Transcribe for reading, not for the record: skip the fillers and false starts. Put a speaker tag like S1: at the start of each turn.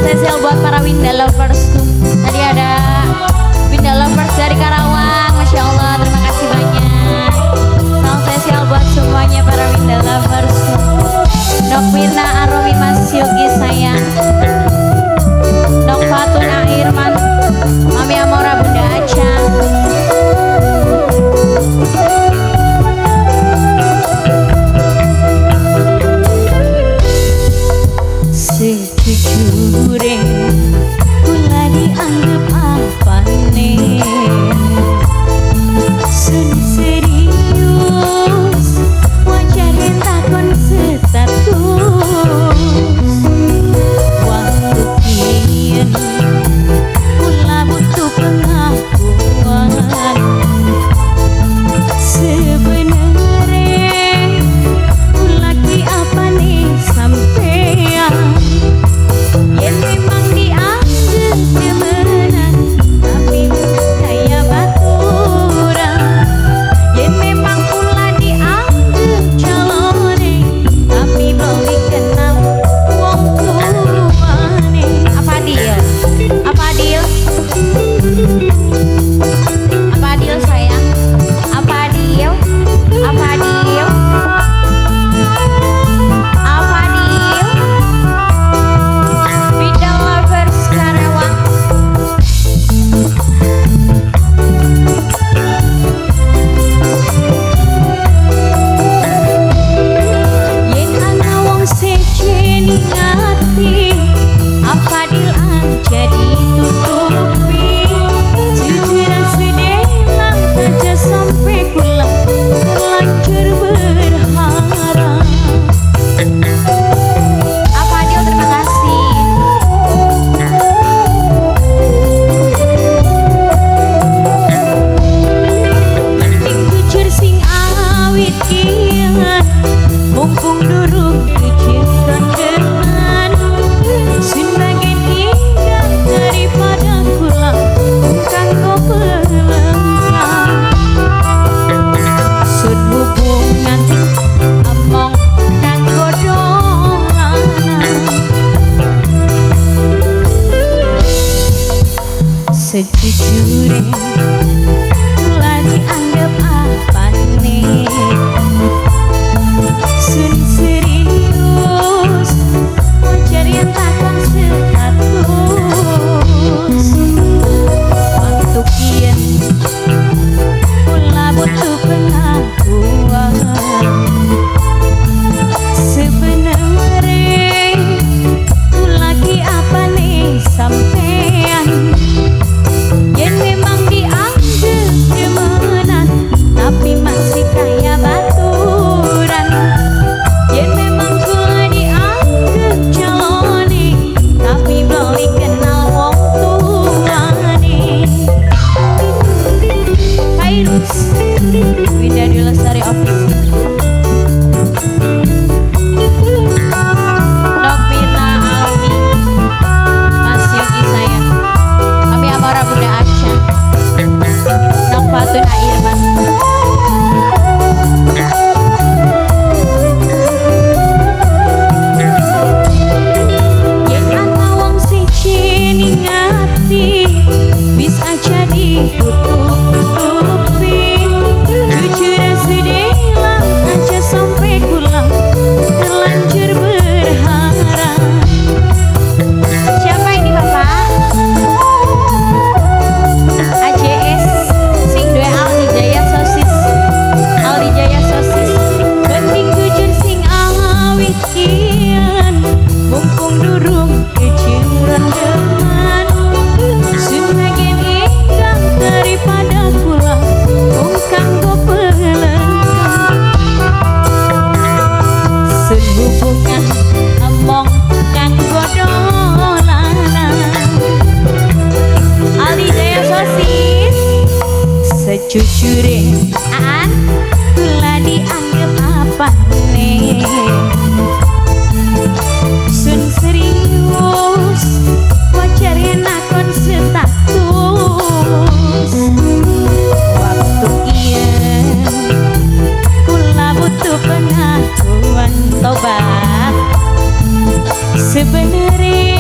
S1: Spesial buat para Winda Lovers. Tadi ada Winda Lovers dari Karawang, Masya Allah, terima kasih banyak. Salam spesial buat semuanya para Winda Lovers. Dok Mirna Aromi, Mas Yogi sayang, Dok Fatun Airman, Mami Amora, Bunda Aca. Sejujure kula dianggap apane, sun serius wajar takon status. Waktu kian kula butuh pengakuan. Sebenarnya kula ki apane sampean? Yen memang dianggap temenan, tapi kayak baturan. Yen memang kula dianggap calone, tapi belum dikenal wong tuane. Apa deal? Apa deal? Apa deal sayang? Apa deal? Apa deal? Apa deal? Winda Lovers Karawang. Yen ana wong seje ning ati, apa deal aja ditutupi. Jujuran sedelang aja sampai kula terlanjur berharap. Apa deal, terima kasih. Mending jujur sing awit kian, mumpung durung kecintaan teman. Sun bagian indah daripada kula kanggo pelengkap. Sun hubungan among kanggo dolanan. Sejujure kula dianggap apane, sun serius wajar yen takon status. Waktu kian kula butuh pengakuan. Sebenarnya kula ki apane sampean? Yen memang dianggap temenan, tapi masih kaya baturan. Yen memang kula dianggap calone, tapi belum dikenal wong tuane. Kairus Winda Dwi Lestari Official. Dok Mirna Almi, Mas Yogi sayang, Mami Amora, Bunda Aca, Dok Fatun Airman. Yen ana wong siji ning ati, wis aja ditutup-tutupi. Jujur sedelang aja sampai kula terlanjur berharap. Siapa ini Bapak? AJS sing duwe Aldi Jaya Sosis. Aldi Jaya Sosis. Mending jujur sing awit kian, mumpung durung kecilan deman. Sun bagian ingkang daripada kula mung kanggo pelengkap. Sun hubungan among kanggo dolanan. Aldi Jaya Sosis. Sejujure aan kula dianggap apane, sun serius wajar yen akon status. Waktu kian kula butuh pengakuan tobat. Sebenarnya